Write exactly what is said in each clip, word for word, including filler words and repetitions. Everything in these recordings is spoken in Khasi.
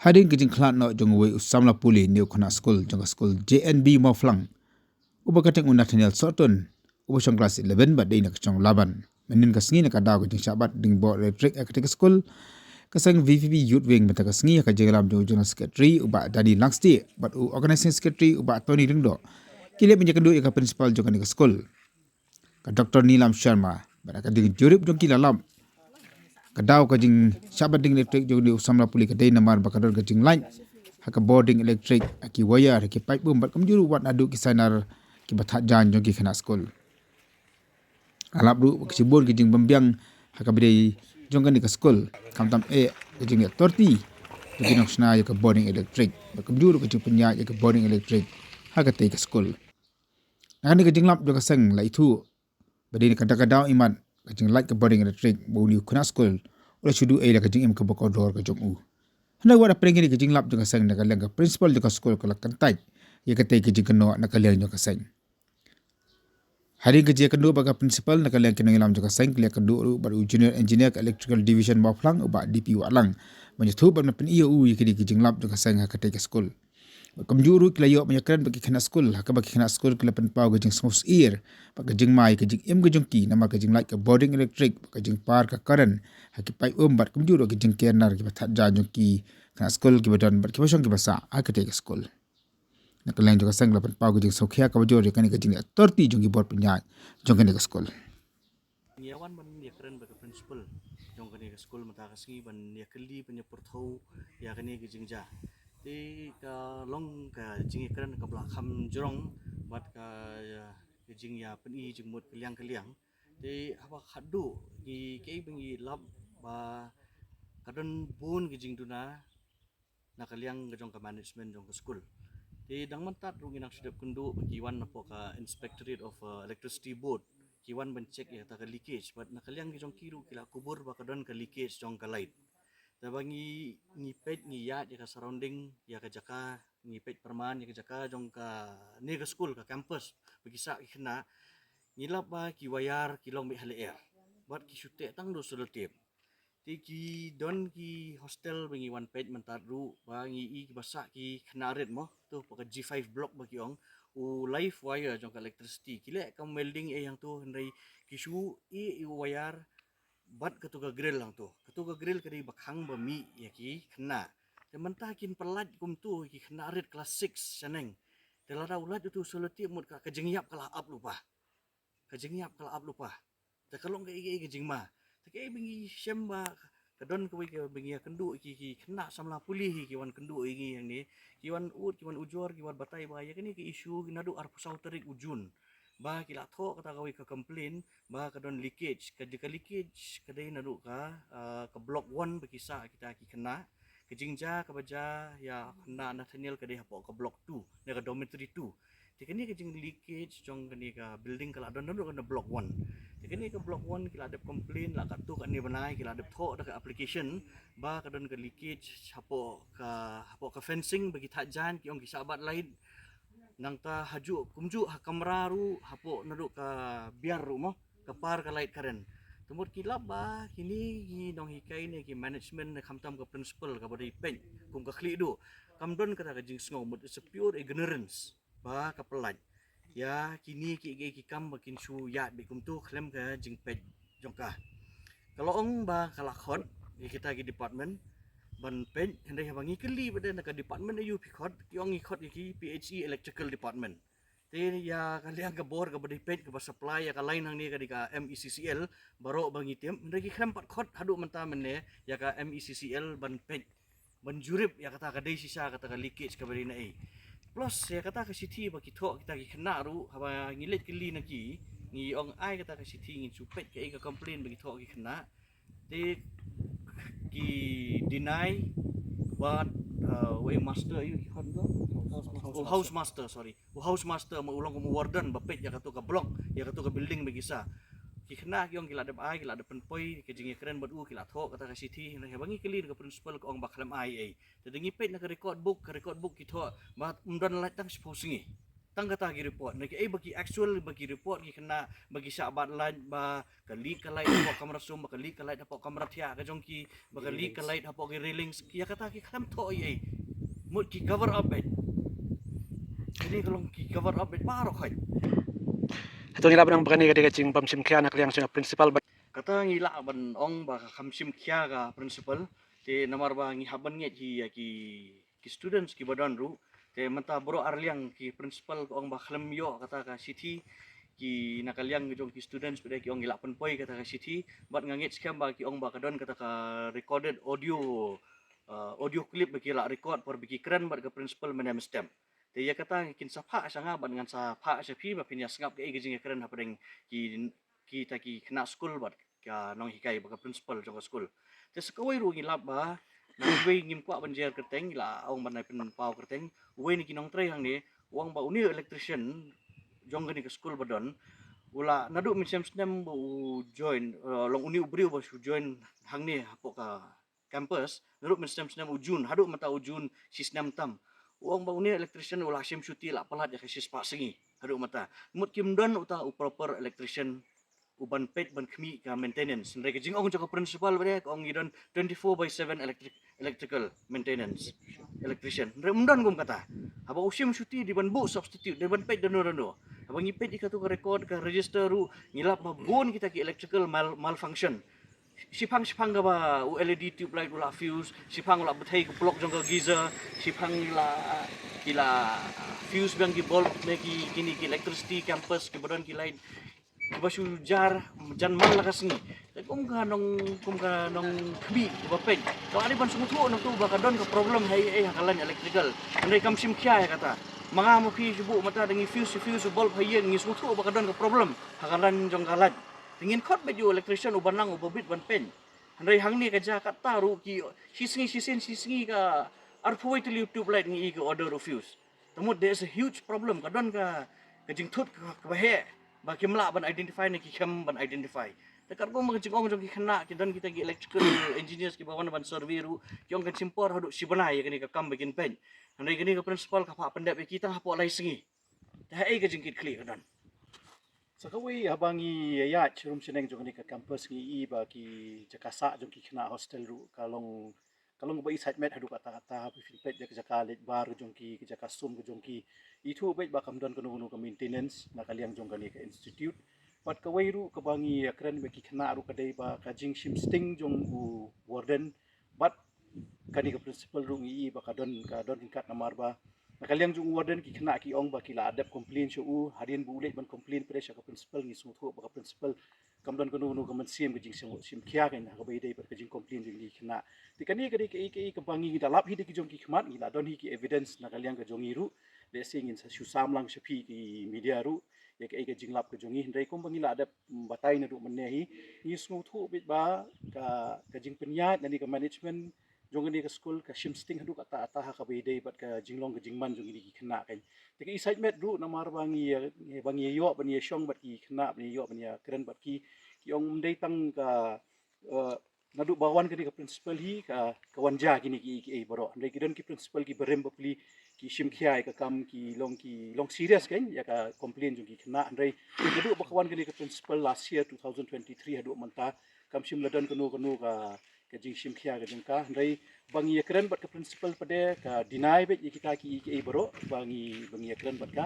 Hadien ka jingkhlad noh jong uwei u samla pule ne u khynnah skul jong ka skul J N B Mawphlang, uba kyrteng u Nathaniel Sohtun, uba shong klas eleven bad dei na ka jong Laban. Mynhynnin ka sngi, na ka daw ka jingshah bat ding bor elektrik ha katei ka skul, ka seng V P P Youth Wing mynta ka sngi ha ka jingïalam jong u General Secretary u Bah Danny Langstieh bad u Organizing Secretary u Bah Tony Lyngdoh, ki leit ban ïakynduh ïa ka principal jong kane ka skul, ka Doctor Neelam Sharma. Bad ha ka jingjurip jong ki la lap, ka daw ka jingshah bat ding elektrik jong une u samla pule ka dei namar ba ka don ka jinglait ha ka bording elektrik, ha ki wire, ha ki paip um bad kumjuh ruh wat naduh ki sainar kiba thad jaiñ jong ki khynnah skul. La lap ruh ba ki shibun ki jingbymbiang ha kaba ïadei jong kane ka skul, khamtam eh ka jingïatorti jong ki nongshna ïa ka bording elektrik bad kumjuh ruh ka jingpynïaid ïa ka bording elektrik ha katei ka skul. Na kane ka jinglap jong ka seng la ithuh ba dei na kata ka daw imat ka jinglait ka bording elektrik ba une u khynnah skul u la shu duh ei la ka jingim kaba kordor ka jong u. Hynrei wat hapdeng kane ka jinglap jong ka seng, na ka liang ka principal jong ka skul ka la kyntait ïa katei ka jingkynnoh na ka liang jong ka seng. Hadien ka jingïakynduh bad ka principal, na ka liang ki nongïalam jong ka seng ki la ïakynduh ruh bad u junior engineer ka electrical division Mawphlang u Bah D P Wahlang ban ïathuh bad ban pyni ïa u ïa kine ki jinglap jong ka seng ha katei ka skul. Bad kumjuh ruh ki la ïoh ban ïakren bad ki khynnah skul, ha kaba ki khynnah skul ki la pynpaw ka jingsngewsyier bad ka jingma ïa ka jingim ka jong ki namar ka jinglait ka bording elektrik bad ka jingpar ka current ha ki paip um bad kumjuh ruh ka jingker nar kiba thad jaiñ jong ki khynnah skul kiba don bad kiba shong kiba sah ha katei ka skul. Na ka liang jong ka seng la pynpaw ka jingsngewkhia kaba jur ïa kane ka jingïatorti jong ki bor pynïaid jong kane ka skul. Ngi ïa wan ban ïakren bad ka principal jong kane ka skul mynta ka sngi ban ïakylli ban ïapyrthew ïa kane ka jingjia. Te ka long ka jingïakren kaba la kham jrong bad ka, ka jingïapyni jingmut kylliang kylliang. Te haba khatduh ngi, kaei ba ngi lap ba ka don bun ka jingduna na ka liang ka jong ka management jong ka skul. Te dang mynta ruh ngi nang shu dep kynduh ba ki wan napoh ka Inspectorate of, uh, Electricity Board, ki wan ban check ïa kata ka leakage, bad na ka liang ki jong ki ruh ki la kubur ba ka don ka leakage jong ka light. Te ba ngi, ngi peit ngi ïaid ïa ka surrounding, ïa ka jaka, ngi peit pyrman ïa ka jaka jong kane ka skul, ka campus ba ki sah ki khynnah, ngi lap ba ki wire ki long beit ha lyer bad ki shu teh tang da u sellotape. Te ki don ki hostel ba ngi wan peit mynta ruh ba ngi i kiba sah ki khynnah rit mo, to hapoh ka G five block ba ki ong, u live wire jong ka electricity ki leh kam welding ei hangto, hynrei ki shu i, i u wire bad kato ka grill hangto. Kato ka grill ka dei ba khang ba mih ïa ki khynnah. Te mynta kin pyllait kumto ïa ki khynnah rit klas six shaneng. Te lada u lait uto u sellotape mut ka, ka jingïap ka la ap lypa. Ka jingïap ka la ap lypa. Te ka long kaei kaei ka jingma. Te kaei ba ngi shem ba ka don kawei kaba ngi ïakynduh ïa ki, ki khynnah samla pule hi ki wan kynduh ïa ngi hangne. Ki wan ud, ki wan ujor, ki wan batai ba ïa kane ka issue naduh arphew saw tarik u June. Ba ki la thoh kata kawei ka complaint ba ka don leakage. Ka, ka leakage ka dei naduh ka, ah, ka block one ba ki sah kita ki khynnah. Ka jingjia kaba jia ïa u khynnah Nathaniel ka dei hapoh ka block two, ne ka dormitory two. Te kane ka jing leakage jong kane ka building ka la don naduh kane block one. Te kane ka block one ki la dep complain, la katto katne bnai ki la dep thoh da ka application ba ka don ka leakage hapoh ka, hapoh ka fencing ba ki thad jaiñ, ki ong ki sah bat light. Nangta hajuh kumjuh ha kamra ruh, hapoh naduh ka biar ruh mo, ka par ka light current. Te mut ki lap ba kine ki nonghikai ne ki management ne khamtam ka principal kaba dei peit kum ka khlieh duh, kam don kata ka jingsngew, mut it's a pure ignorance ba ka pyllait ïa kine kiei kiei ki kam ba kin shu ïaid beit kumto khlem ka jingpeit jong ka. Ka la ong ba ka la khot ïa kita ki department ban peit, hynrei haba ngi kylli ba dei na ka department aïu phi khot, ki ong ngi khot ïa ki P H E electrical department. Te ïa ka liang ka bor kaba dei peit kaba supply ïa ka line hangne ka dei ka M E C C L, baroh ba ngi tip, hynrei ki khlem pat khot haduh mynta mynne ïa ka M E C C L ban peit, ban jurip ïa kata ka dei shisha kata ka leakage kaba dei na ei. Plus ïa kata ka shithi ba ki thoh kita ki khynnah ruh, haba ngi leit kylli na ki, ngi ong ai kata ka shithi ngin shu peit kaei ka complain ba ki thoh ki khynnah. Te ki deny ba, uh, wei master aïu ki khot to? Oh, house master, sorry. U house master ma u long kum u warden ba peit ïa kato ka block, ïa kato ka building ba ki sah. Ki khynnah ki ong ki la dep ai, ki la dep pynpoi ka jingïakren bad u, ki la thoh kata ka shithi, hynrei haba ngi kylli ka principal ka ong ba khlem ai ei. Te da ngi peit na ka record book, ka record book ki thoh ba ym don light tang shiphew sngi. tang kata ki report. Na ki, eh, ba ki actual, ba ki report ki khynnah ba ki shah bat light, ba ka leak ka light hapoh kamra sum, ba ka leak ka light hapoh kamra thiah ka jong ki, ba ka leak ka light hapoh ki railings, ïa kata ki khlem thoh ei ei. Mut ki cover up beit. Kine ka long ki cover up beit baroh khoit. Hato ngi lah ban ong ba kane ka dei ka jingbym shim khia na ka liang jong ka principal ba? Kata ngi lah ban ong ba ka kham shim khia ka principal. Te namar ba ngi hap ban ngeit hi ïa ki, ki students kiba don ruh. Te mynta baroh arliang ki principal ka ong ba khlem ïoh kata ka shithi, ki na ka liang jong ki students pat de ki ong ngi lah pynpoi kata ka shithi. Bad nga ngeit skhem ba ki ong ba ka don kata ka recorded audio, uh, audio clip ba ki lah record por ba ki kren bad ka principal mynne mynstep. Te ïa kata kin sa phah sha nga bad ngan sa phah sha phi ba phin ïa sngap kaei ka jingïakren hapdeng ki, kita ki khynnah skul bad ka nonghikai bad ka principal jong ka skul. Te sa kawei ruh ngi lap ba na kiwei, ngim kwah ban jer kyrteng, ngi la ong ban ai pynpaw kyrteng. Uwei na ki nongtrei hangne u ong ba une u electrician jong kane ka skul ba don, u la naduh mynshem snem ba u join, eh, long une u briew ba shu join hangne hapoh ka campus, naduh mynshem snem u June haduh mynta u June shi snem tam. U ong ba une electrician u la shim shuti la palat ïa ka shispah sngi haduh mynta. Mut kim don uta u proper electrician u ban peit ban khmih ka maintenance. Hynrei ka jingong jong ka principal ba dei ka ong ngi don twenty-four by seven electric, electrical maintenance, electrician. Hynrei ym don kum kata. Haba u shim shuti dei ban buh substitute, dei ban peit dano dano. Haba ngi peit ïa katu ka record, ka register ruh, ngi lap ba bun kita ki electrical mal-, malfunction. Shiphang, shiphang kaba u L E D tube light u la fuse, shiphang u la bthei ka plug jong ka geyser, shiphang ki la, ki la fuse biang ki bulb ne ki, kine ki electricity campus kiba don ki light. Kiba shu jar jan man la ka sngi. Te kum ka nong, kum ka nongkhmih kiba peit, ka la dei ban sngewthuh nangtu ba ka don ka problem ha ei ei ha ka line electrical. Hynrei kam shim khia ïa kata. Ma nga ma phi shu buh mynta da ngi fuse, fuse u bulb ha ïing, ngi sngewthuh ba ka don ka problem ha ka line jong ka light. Te ngin khot beit ïa u electrician uba nang uba bit ban peit. Hynrei hangne ka jaka ta ruh ki shi sngi shi sien shi sngi ka arphew wei tylli u tube light ngi i ka order u fuse. Te mut there is a huge problem, ka don ka, ka jingthut ka, kaba heh ba kim lah ban identify ne ki khlem ban identify. Te katkum ka jingong jong ki khynnah, ki don kita ki electrical engineers kiba wan ban survey ruh ki ong kan shim por haduh shi bnai ïa kane ka kam ba kin peit. Hynrei kane ka principal ka phah pyndep ïa ki tang hapoh lai sngi. Te ha ei ka jingkitkhlieh ka don? Sa kawei, haba ngi ïaid sharum shaneng jong kane ka campus ngi i ba ki jaka sah jong ki khynnah hostel ruh ka long, ka long kaba i sait met haduh katta katta. Haba phi peit ïa ka jaka leit bar ka jong ki, ka jaka sum ka jong ki, ithuh beit ba kam don kano kano ka maintenance na ka liang jong kane ka institute. Bad kawei ruh kaba ngi ïakren bad ki khynnah ruh ka dei ba ka jingshim sting jong u warden bad kane ka principal ruh ngi i ba ka don, ka don ryngkat namar ba na ka liang jong u warden ki khynnah ki ong ba ki la dep complain sha u, hadien ba u leit ban complain pyrshah sha ka principal, ngi sngewthuh ba ka principal kam don kano kano ka mynsiem ka jingshim, shim khia kein ha kaba ïadei bad ka jingcomplain jong ki khynnah. Te kane ka dei kaei kaei kaba ngi da lap hi da ki jong ki khmat, ngi la don hi ki evidence na ka liang ka jong ngi ruh. Lehse ngin sa shu sam lang sha phi ki media ruh ïa kaei ka jinglap ka jong ngi, hynrei kumba ngi la dep batai naduh mynne hi, ngi sngewthuh beit ba ka, ka jingpynïaid na kane ka management jong kane ka skul ka shim sting haduh katta katta ha kaba ïadei bad ka jinglong ka jingman jong kine ki khynnah kein. Te ka i sait met ruh namar ba ngi, ba ngi ïoh ban ïashong bad ki khynnah, ba ngi ïoh ban ïakren bad ki, ki ong ym dei tang ka, eh, naduh ba wan kane ka principal hi ka, ka wan jia kine kiei kiei baroh. Hynrei ki don ki principal kiba rim bapli ki shim khia ïa ka kam, ki long, ki long serious kein ïa ka complain jong ki khynnah. Hynrei naduh ba ka wan kane ka principal last year two thousand twenty-three haduh mynta kam shym la don kano kano ka, ka jingshim khia ka jong ka. Hynrei ba ngi ïakren bad ka principal pat de ka deny beit ïa kita kiei kiei baroh ba ngi, ba ngi ïakren bad ka.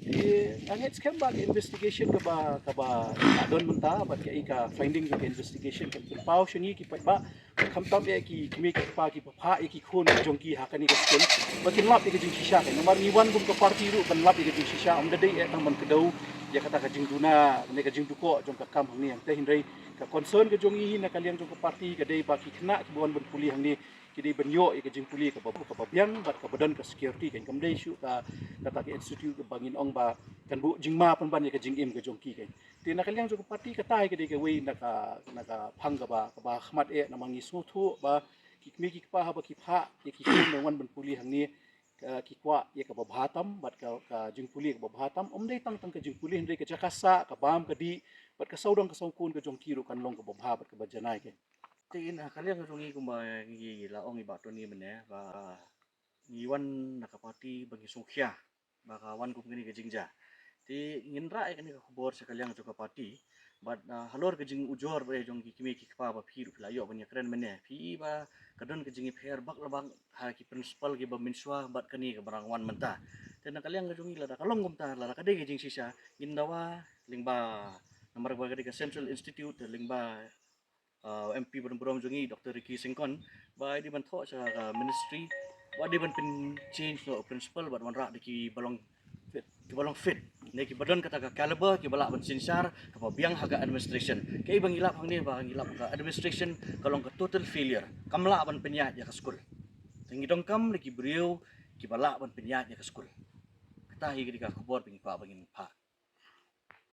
Te nga ngeit skhem ba ka investigation kaba, kaba la don mynta bad kaei ka finding jong ka investigation kan pynpaw sha ngi ki paidbah, khamtam ïa ki kmie ki kpa kiba phah ïa ki khun jong ki ha kane ka skul ba kin lap ïa ka jingshisha kein. Namar ngi wan kum ka party ruh ban lap ïa ka jingshisha, ym da dei eh tang ban kdew ïa kata ka jingduna ne ka jingdukoh jong ka kam hangne hangtei, hynrei ka concern ka jong ngi hi na ka liang jong ka party ka dei ba ki khynnah kiba wan ban pule hangne ki dei ban ïoh ïa ka jingpule kaba, kaba biang bad kaba don ka security kein. Kam dei shuh ka, kata ka institute kaba ngin ong ba kan buh jingma pynban ïa ka jingim ka jong ki kein. Te na ka liang jong ka party kata hi ka dei kawei na ka, na ka phang kaba, kaba khmat eh namar ngi sngewthuh ba ki kmie ki kpa haba ki phah ïa ki khun ban wan ban pule hangne, ka, ki kwah ïa kaba bha tam bad ka, ka jingpule kaba bha tam. Ym dei tang, tang ka jingpule hynrei ka jaka sah, ka bam ka dih bad ka sawdong ka sawkun ka jong ki ruh kan long kaba bha bad kaba janai kein. Te na ka liang ka jong ngi kumba ngi la ong i Bah Tony mynne ba ngi wan na ka party ba ngi sngewkhia ba ka wan kum kane ka jingjia. Te ngin rah ïa kane ka khubor sha ka liang jong ka party. Bad, ah, halor ka jingujor ba jong ki kmie ki kpa ba phi ruh phi la ïoh ban ïakren mynne, phi ba ka don ka jingïapher bak la bak ha ki principal kiba mynshuwa bad kane kaba dang wan mynta. Te na ka liang ka jong ngi, lada ka long kumta, lada ka dei ka jingshisha, ngin dawa lyngba, namar ba ka dei ka Central Institute, lyngba, ah, M P ba don burom jong ngi, Doctor Ricky Syngkon, ba dei ban thoh sha ka ministry ba dei ban pyn-change noh principal bad wanrah da kiba long fit, kiba long fit, ne kiba don kata ka caliber, kiba lah ban synshar, kaba biang ha ka administration. Kaei ba ngi lap hangne, ba ngi lap ka administration ka long ka total failure, kam lah ban pynïaid ïa ka skul. Te ngi donkam da ki briew kiba lah ban pynïaid ïa ka skul. Kata hi ka dei ka khubor ba ngi kwah ba ngin phah.